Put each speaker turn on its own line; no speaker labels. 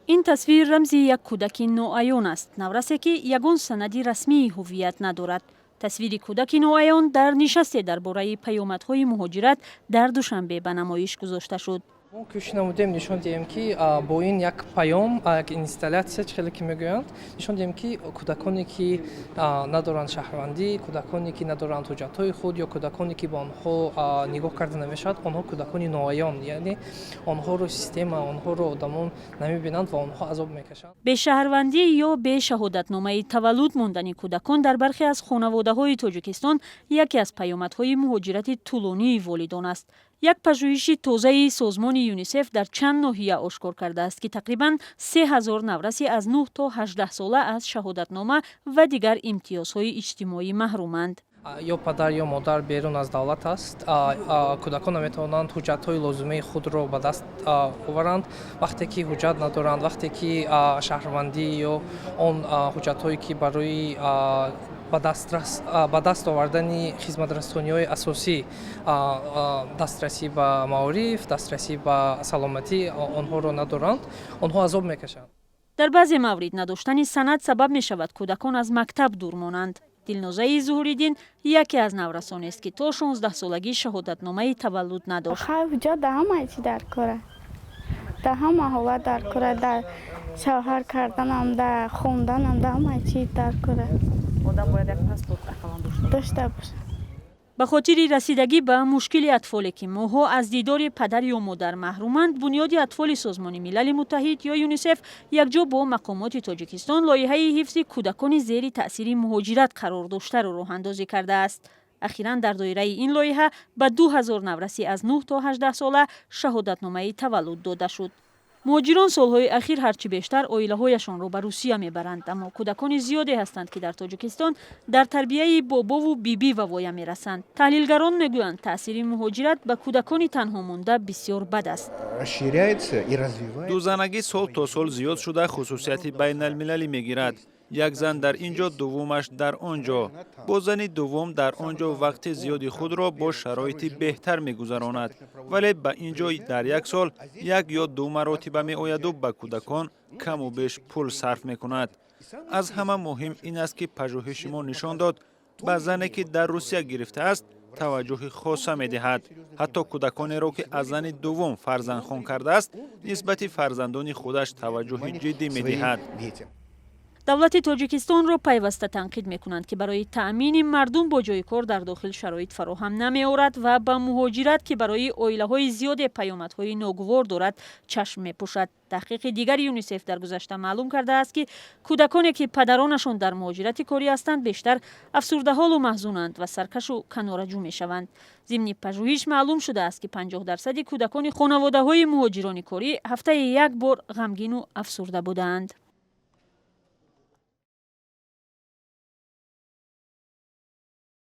Ин тасвир рамзи як кӯдаки ноаён аст, наврасе, ки ягон санади расмии ҳуввият надорад. Тасвири кӯдаки ноаён дар нишасте дар бораи паёмадҳои муҳоҷират дар Душанбе ба намоиш гузошта шуд.
Мо кӯшиш намудем нишон диҳем, ки бо ин як паём, як инсталлятсия, чӣ хеле ки мегӯянд, нишон диҳем, ки кӯдаконе, ки надоранд шаҳрвандӣ, кӯдаконе, ки надоранд ҳуҷҷатҳои худ, ё кӯдаконе, ки ба онҳо нигоҳ карда намешавад, онҳо кӯдакони ноаён, яъне онҳоро система, онҳоро одамон намебинанд ва онҳо азоб мекашанд.
Бешаҳрвандӣ ё бешаҳодатномаи таваллуд мондани кӯдакон дар бархе аз хонаводаҳои Тоҷикистон яке аз паёмадҳои муҳоҷирати тӯлонии волидон аст. Як пажӯҳиши тозаи созмони ЮНИСЕФ дар чанд ноҳия ошкор кардааст, ки тақрибан 3000 навраси аз 9 то 18 сола аз шаҳодатнома ва дигар имтиёзҳои иҷтимоӣ маҳруманд.
Ё падар, ё модар берун аз давлат аст, кӯдакон наметавонанд ҳуҷҷатҳои лозимаи худро ба даст оваранд. Вақте ки ҳуҷҷат надоранд, вақте ки шаҳрвандӣ ё он ҳуҷҷатҳое, ки барои ба даст овардани хизматрасониҳои асосӣ, дастрасӣ ба маориф, дастрасӣ ба саломатӣ, онҳоро надоранд, онҳо азоб мекашанд.
Дар баъзе маврид надоштани санад сабаб мешавад, кӯдакон аз мактаб дур монанд. Дилнозаи Зуҳуриддин яке аз наврасонест, ки то 16-солагӣ шаҳодатномаи таваллуд надошт.
Хай, ҳуҷҷат дар ҳамаи чӣ дар кора, дар ҳама ҳолат дар кора, дар шавҳар карданам, дар хонданам, дар ҳамаи чӣ дар кора.
Одам бояд як паспорт ақаллан дошта.
Дошта бошад.
Ба хотири расидагӣ ба мушкили атфоле, ки моҳҳо аз дидори падар ё модар маҳруманд, Бунёди атфоли Созмони Милали Муттаҳид ё ЮНИСЕФ якҷо бо мақомоти Тоҷикистон лоиҳаи ҳифзи кӯдакони зери таъсири муҳоҷират қарор доштаро роҳандозӣ кардааст. Ахиран дар доираи ин лоиҳа ба 2000 навраси аз 9 то 18 сола шаҳодатномаи таваллуд дода шуд. Муҳоҷирон солҳои ахир ҳарчи бештар оилаҳояшонро ба Русия мебаранд, аммо кӯдакони зиёде ҳастанд, ки дар Тоҷикистон дар тарбияи бобову бибӣ ба воя мерасанд. Таҳлилгарон мегӯянд, таъсири муҳоҷират ба кӯдакони танҳомонда бисёр бад аст.
Дузанагӣ сол то сол зиёд шуда, хусусияти байналмилалӣ мегирад. Як зан дар ин ҷо, дуввумаш дар он ҷо. Бо зани дуввум дар он ҷо вақти зиёди худро бо шароити беҳтар мегузаронад, вале ба ин ҷо дар як сол як ё ду маротиба меояду ба кӯдакон каму беш пул сарф мекунад. Аз ҳама муҳим ин аст, ки пажӯҳиши мо нишон дод, ба зане, ки дар Русия гирифтааст, таваҷҷӯҳи хоса медиҳад. Ҳатто кӯдаконеро, ки аз зани дуввум фарзандхон кардааст, нисбати фарзандони худаш таваҷҷӯҳи ҷиддӣ медиҳад.
Давлати Тоҷикистонро пайваста танқид мекунанд, ки барои таъмини мардум бо ҷои кор дар дохил шароит фароҳам намеорад ва ба муҳоҷират, ки барои оилаҳои зиёде паёмадҳои ногувор дорад, чашм мепӯшад. Таҳқиқи дигари ЮНИСЕФ дар гузашта маълум кардааст, ки кӯдаконе, ки падаронашон дар муҳоҷирати корӣ ҳастанд, бештар афсурдаҳолу маҳзунанд ва саркашу канораҷӯ мешаванд. Зимни пажӯҳиш маълум шудааст, ки 50 дарсади кӯдакони хонаводаҳои муҳоҷирони корӣ ҳафтаи як бор ғамгину афсурда будаанд.